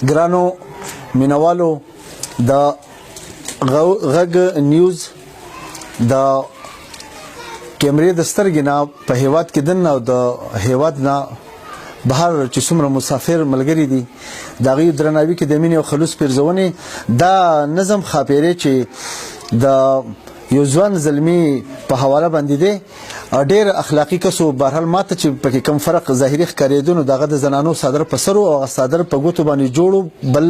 ګرانو مینوالو، د غږ نیوز د کیمرې د سترګې نه په هیواد کې دننه او د هیواد نه بهر چې څومره مسافر ملګري دي، د هغوی درناوي کې د مینې او خلوص پیرزونې دا نظم خاپېرې چې د یو ځوان زلمی په حواله باندې دی، ډېر اخلاقي کس و. بهرحال ماته چې پکې کوم فرق ظاهري ښکارېدو، نو دغه د زنانو څادر په سر او هغه څادر په ګوتو باندې جوړو. بل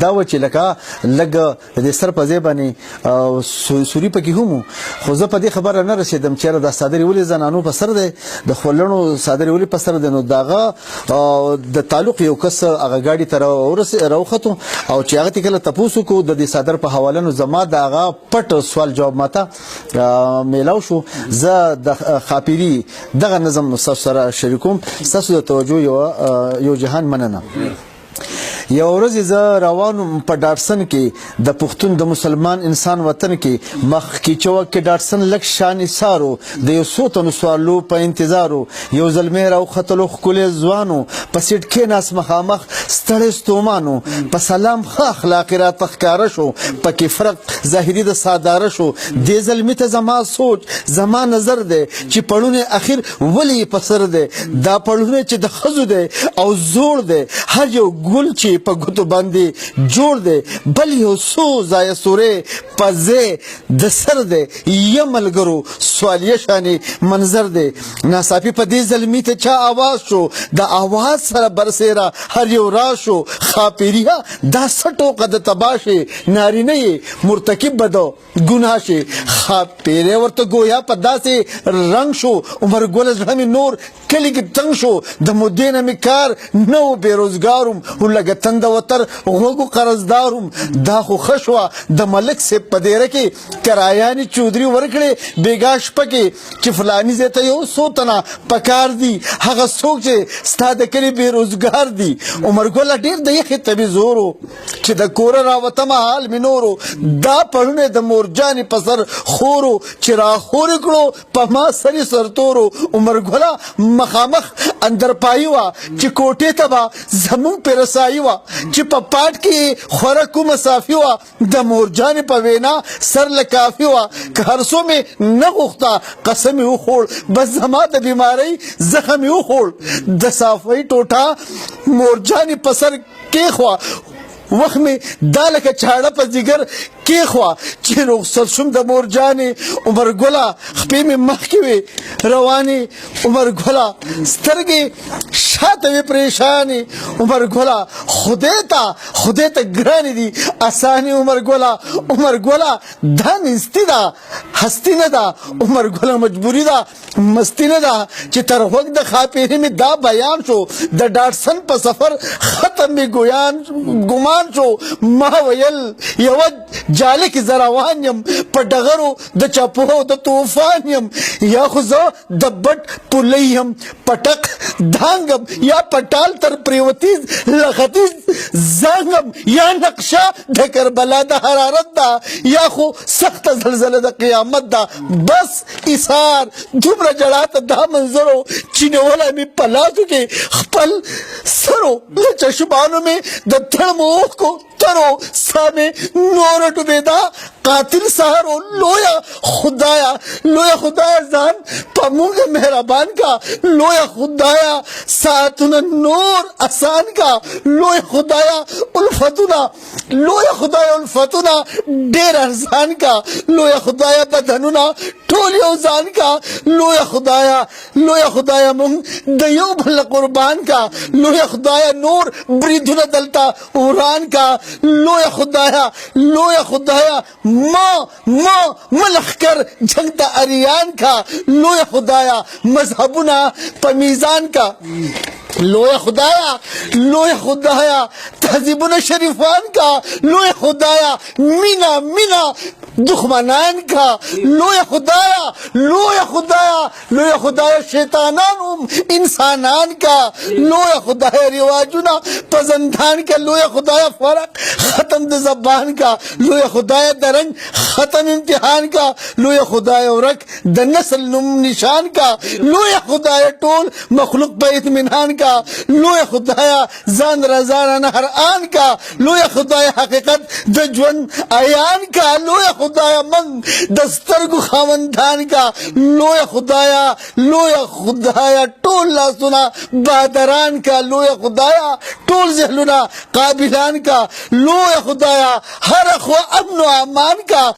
دا و چې لکه لږ د دې سر په ځای باندې سوري پکې هم، خو زه په دې خبره نه رسېدم چې دا څادر ولې زنانو په سر دی، د خولڼو څادر ولې په سر دی. نو دغه د تعلق یو کس هغه ګاډي ته راوختو او چې هغه کله تپوس وکړو د دې څادر په حواله، نو زما د هغه پټ سوال جواب ماته میلاو شو. زه د خاپيري دغه نظم ستاسو سره شریکوم. ستاسو د توجه یو جهان مننه. یو ورځ زه روان په ډاټسن کې، د پښتون د مسلمان انسان وطن کې، مخ کې چوک کې ډاټسن لک شان سارو، د یو څو تنو سوالو په انتظارو. یو زلمی راوختلو، ښکلی ځوانو، په سیټ کې ناس مخامخ ستړی ستومانو. په سلام ښه اخلاق راته ښکاره شو، پکې فرق ظاهري د ساداره شو. دې زلمي ته زما سوچ زما نظر دی چې پړونی اخر ولې په سر دی؟ دا پړونی چې د ښځو دی او زوړ دی، هر یو ګل چې په ګوتو باندې جوړ دی، بل یو څو ځایه سورې په ځای د سر دی. یم ملګرو، سوالیه شانې منظر دی. ناڅاپي په دې زلمي ته چا आवाज شو، د आवाज سره برسېره هر یو را شو. خاپېریه، دا څه ټوقه د تباشې؟ نارینه یې، مرتکب به د ګناه شي. خاپېری ورته ګویا په داسې رنګ شو: عمر ګله، زړه مې نور کلي کې تنګ شو، د مودې نه مې کار نه و، بېروزګار وم، لږه تنده وتر غوږو قرضدار وم. دا خو ښه شوه، د ملک صاحب په دېره کې کرایانې چودري ورکړې بېګا شپه کې چې فلاني ځای ته یو څو تنه پکار دي، هغه څوک چې ستا د کلي بېروزګار دي. عمر ګله، ډېر د یخې تبې زور و، چې د کوره راوتمه حال مې نورو. دا پړونی د مورجانې په سر خورو، چې راخورې کړو په ما سرې سرتورو. عمر ګله، مخامخ اندرپایي وه چې کوټې ته به زمونږ پې رسایي وه، چې په پاټ کې خوره کومه صافي وه، د مورجانې په وینا سر له کافي وه. که هر څو مې نه غوښته، قسم یې وخوړ، بس زما د بیمارۍ زخم یې وخوړ. د صافۍ ټوټه مورجانې په سر کېښوه، وخت مې دا لکه چاړه په ځیګر کېښوه. چې رخصت شوم د مورجانې، عمر ګله، خپې مې مخکې وې روانې، عمر ګله، سترګې شاته وې پریشانې. عمر ګله، خدای ته خدای ته ګرانې دي اسانې. عمر ګله، عمر ګله، دا نیستي ده، هستي نه ده. عمر ګله، مجبوري ده، مستی نه ده. چې تر غوږ د ښاپېري مې دا بیان شو، د ډاټسن په سفر ختم مې ګویان ګمان شو. ما ویل یوه جاله کې زه روان یم، په ډغرو د چپو او د طوفان یم. یا خو زه د بټ پولۍ یم، پټک دانګم، یا پټال تر پریوتیز لختیز زنګم، یا نقشه د کربلا د حرارت ده، یا خو سخته زلزله د قیامت ده. بس ایثار دومره جړا ته دا منظرو چې نیولی مې په لاسو کې خپل سرو، له چشمانو مې د تړمو اوښکو ترو، سا مې نوره ډوبېده، قاتل سهارو. لویه خدایا، لویه خدایا، ځان په موږ مهربان کا. لویه خدایا، ساعتونه نور اسان کا. لوی خدایا، الفتونه، لوی خدایا، الفتونه ډېر ارزان کا. لوی خدایا، بدنونه ټول یو ځان کا. لوی خدایا، لوی خدایا، مونږ د یو بل قربان کا. لوی خدایا، نور بریدونه دلته وران کا. لوی خدایا، لوی خدایا، ما ما ملخکر جنگ ته اریان کا. لوی خدایا، مذهبونه په میزان کا. لوی خدایا، لوی خدایا، تهذیبونه شریفان کا. لوی خدایا، مینا مینا دښمنان کا. لوی خدایا، لوی خدایا، لوی خدایا، شیطانان هم انسانان کا. لوی خدایا، رواجونه په زندان کا. لوی خدایا، فرق ختم د زبان کا. لوی خدایا، د رنګ ختم امتحان کا. لوی خدایا، ورک د نسل نوم نشان کا. لوی خدایا، ټول مخلوق په اطمینان کا. کا، لوی خدایا ځان رضا نه هر آن کا، لوی خدایا حقیقت د ژوند عیان کا، لوی خدایا من د سترګو خاوندان کا، لوی خدایا، لوی خدایا ټول لاسونه بادران کا، لوی خدایا ټول ذهنونه قابلان کا، لوی خدایا هر خو امن او امان کا۔